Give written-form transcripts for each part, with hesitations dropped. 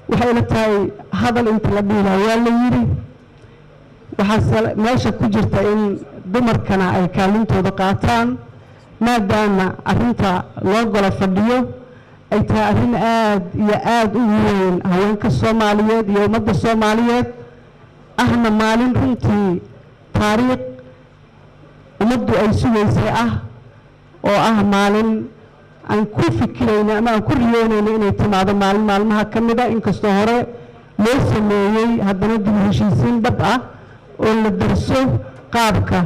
Waxay ila tahay hadal inta la dhihi lahaa waa la yidhi. Waxaase meesha ku jirta in dumarkana ay kaalintooda qaataan, maadaama arrinta loo golo fadhiyo ay tahay arrin aad iyo aad u weyn haweenka Soomaaliyeed iyo ummadda Soomaaliyeed, ahna maalin runtii taariikh ummaddu ay sugaysay ah, oo ah maalin aan ku fikirayna ama aan ku riyoonayna inay timaado maalin maalmaha ka mida. Inkastoo hore loo sameeyey, haddana dib u heshiisiin dhab ah oo la darso qaabka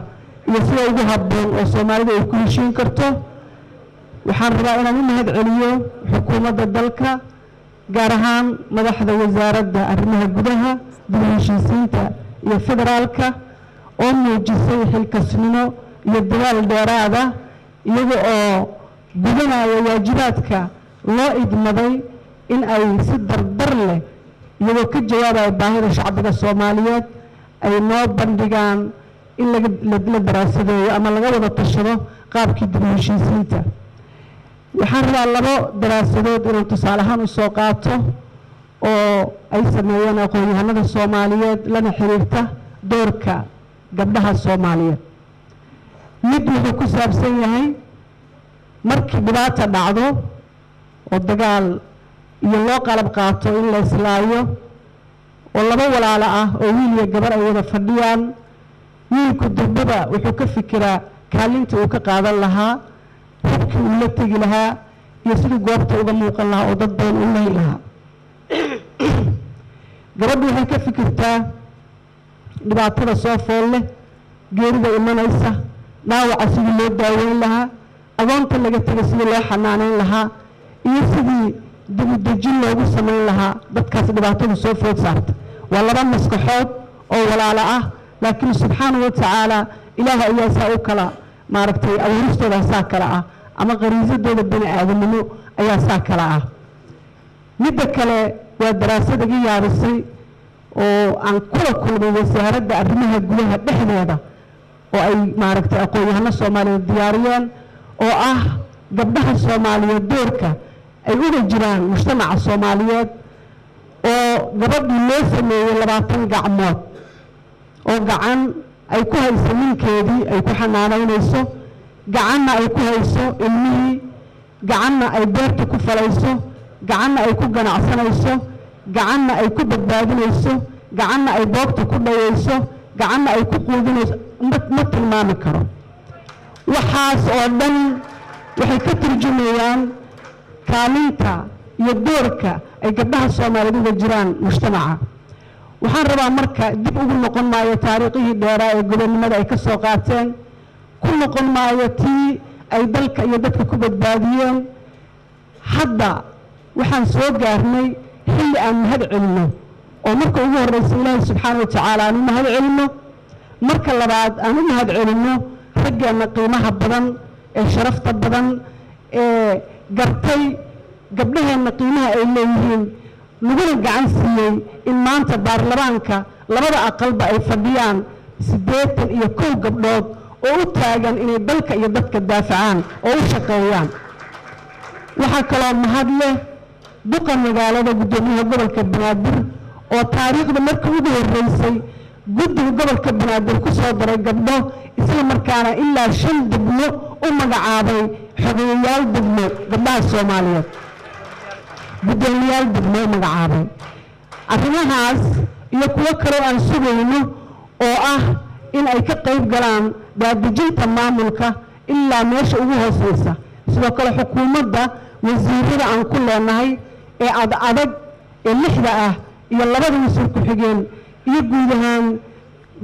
iyo sida ugu habboon oo Soomaalida ay ku heshiin karto. Waxaan rabaa inaan u mahad celiyo xukuumadda dalka, gaar ahaan madaxda Wasaaradda Arrimaha Gudaha, dib u heshiisiinta iyo federaalka, oo muujisay xilkasnimo iyo dadaal dheeraada, iyaga oo gudanaya waajibaadka loo idmaday, in ay si dardar leh, iyagoo ka jawaabaya baahida shacbiga Soomaaliyeed, ay noo bandhigaan in la daraasadeeyo ama laga wada tashado qaabkii dib u heshiisiinta. Waxaan rabaa labo daraasadood inaan tusaale ahaan usoo qaato oo ay sameeyeen aqoon-yahanada Soomaaliyeed, lana xiriirta doorka gabdhaha Soomaaliyeed. Mid wuxuu ku saabsan yahay markii dhibaata dhacdo oo dagaal iyo loo qalab qaato in la islaayo, oo laba walaalo ah oo wiil iyo gabar ay wada fadhiyaan, wiilku durbada wuxuu ka fikiraa kaalintii uu ka qaadan lahaa, hubkii uu la tegi lahaa iyo siduu goobta uga muuqan lahaa oo dad badan u leyn lahaa. Gabadhu waxay ka fikirtaa dhibaatada soo fool leh, geerida imanaysa, dhaawaca sidii loo daaweyn lahaa, agoonta laga tegay sidii loo xanaaneyn lahaa iyo sidii dibudejin loogu samayn lahaa dadkaas dhibaatadu soo food saarta. Waa laba maskaxood oo walaalo ah, laakiin subxaanahu wa tacaala Ilaah ayaa saa u kala maaragtay, abuuristooda saa kala ah ama qariisadooda bani aadamnimo ayaa saa kala ah. Midda kale waa daraasad iga yaabisay oo aan kula kulmay Wasaaradda Arrimaha Gudaha dhexdeeda, oo ay maaragtay aqoon-yahano Soomaaliyeed diyaariyeen, oo ah gabdhaha Soomaaliyeed doorka ay uga jiraan mujtamaca Soomaaliyeed, oo gabadhii loo sameeyey 20 gacmood, oo gacan ay ku hayso ninkeedii ay ku xanaanaynayso, gacanna ay ku hayso ilmihii, gacanna ay beerta ku falayso, gacanna ay ku ganacsanayso, gacanna ay ku badbaadinayso, gacanna ay boogta ku dhayayso, gacanna ay ku quudinayso. Ma tilmaami karo. Waxaas oo dhan waxay ka turjumayaan kaalinta iyo doorka ay gabdhaha Soomaaliyeed uga jiraan mujtamaca. Waxaan rabaa marka, dib ugu noqon maayo taariikhihii dheeraa ee gobonnimada ay ka soo qaateen, ku noqon maayo tii ay dalka iyo dadka ku badbaadiyeen. Hadda waxaan soo gaarnay xilli aan mahad celinno, oo marka ugu horreysa Ilaahay subxaana wa tacaala aan u mahad celinno, marka labaad aan u mahad celinno raggeenna qiimaha badan ee sharafta badan ee gartay gabdhaheenna qiimaha ay leeyihiin, laguna gacan siiyey in maanta baarlamaanka labada aqalba ay fadhiyaan 81 gabdhood oo u taagan inay dalka iyo dadka daafacaan oo u shaqeeyaan. Waxaa kaloo mahad leh duqa magaalada, guddoomiyaha gobolka Banaadir, oo taariikhda markii ugu horreysay guddiga gobolka Banaadir ku soo daray gabdho, isla markaana ilaa shan degmo u magacaabay xogeeyayaal degmo gabdhaha Soomaaliyeed, guddoomiyaal degmo u magacaabay. Arrimahaas iyo kuwo kaloo aan sugayno oo ah in ay ka qayb galaan daadejinta maamulka ilaa meesha ugu hooseysa. Sidoo kale xukuumadda wasiirada aan ku leenahay ee ad adag ee lixda ah iyo labada wasiir ku-xigeen iyo guud ahaan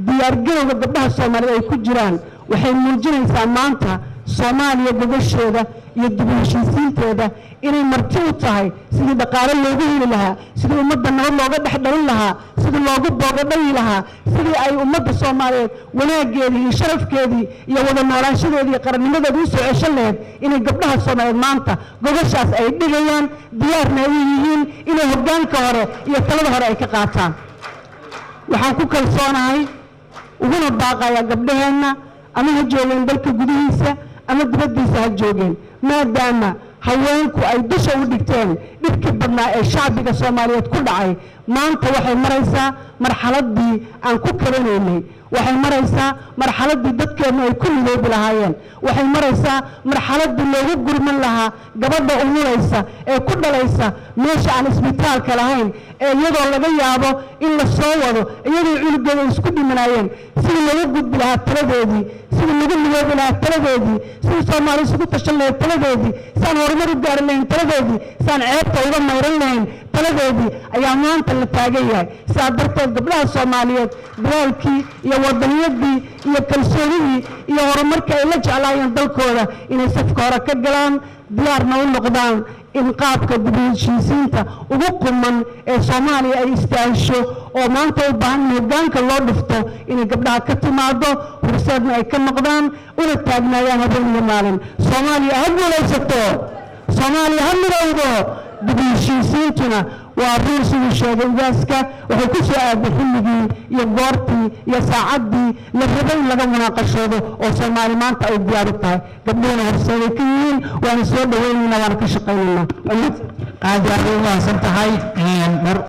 diyaargarowga gabdhaha Soomaaliyeed ay ku jiraan waxay muujinaysaa maanta Soomaaliya gogosheeda iyo dib u heshiisiinteeda inay marti u tahay sidii dhaqaale loogu heli lahaa, sidii ummadda nabad looga dhex dhalin lahaa, sidii loogu boogadhayi lahaa, sidii ay ummadda Soomaaliyeed wanaaggeedii iyo sharafkeedii iyo wada noolaanshadeedii iyo qarannimadeedii usoo ceshan lahayd, inay gabdhaha Soomaaliyeed maanta gogoshaas ay dhigayaan, diyaarna ay u yihiin inay hoggaanka hore iyo talada hore ay ka qaataan. Waxaan ku kalsoonahay uguna baaqayaa gabdhaheenna, ama ha joogeen dalka gudihiisa ama dibaddiisa ha joogeen, maadaama haweenku ay dusha u dhigteen dhibkii iyo dhibaatadii ay soo mareen, Dhibkii badnaa ee shacbiga Soomaaliyeed ku dhacay, maanta waxay maraysaa marxaladdii aan ku kabanaynay, waxay maraysaa marxaladdii dadkeennu ay ku midoobi lahaayeen, waxay maraysaa marxaladdii loogu gurman lahaa gabadha umulaysa ee ku dhalaysa meesha aan isbitaalka lahayn, ee iyadoo laga yaabo in la soo wado iyadoo cunugeeda ay isku dhimanayeen, sidii loogu gudbi lahaa taladeedii, sidii lagu midoobi lahaa taladeedii, sidii Soomaali isugu tashan lahayd taladeedii, si aan horumar u gaari lahayn taladeedii, si aan ceebta uga mayran lahayn taladeedii ayaa maanta la taagan yahay. Sidaa darteed, gabdhaha Soomaaliyeed dadaalkii iyo wadaniyadii iyo kalsoonidii iyo horumarkii ay la jeclaayeen dalkooda inay safka hore ka galaan, diyaarna u noqdaan in qaabka dib u heshiisiinta ugu quman ee Soomaaliya ay istaahisho oo maanta u baahan in hoggaanka loo dhufto inay gabdhaha ka timaado, horseedna ay ka noqdaan, una taagnaayaan habeen iyo maalin. Soomaaliya ha guulaysato, Soomaaliya ha midowdo. Dib u heshiisiintuna waa run, siduu sheegay ugaaska, waxay ku soo aaday xilligii iyo goortii iyo saacaddii la rabay in laga munaaqashoodo oo Soomaali maanta ay diyaar u tahay, gabdhuhuna horseeday ka yihiin. Waana soo dhawaynaynaa, waana ka shaqaynaynaa. Aad iyo aad u mahadsan tahay.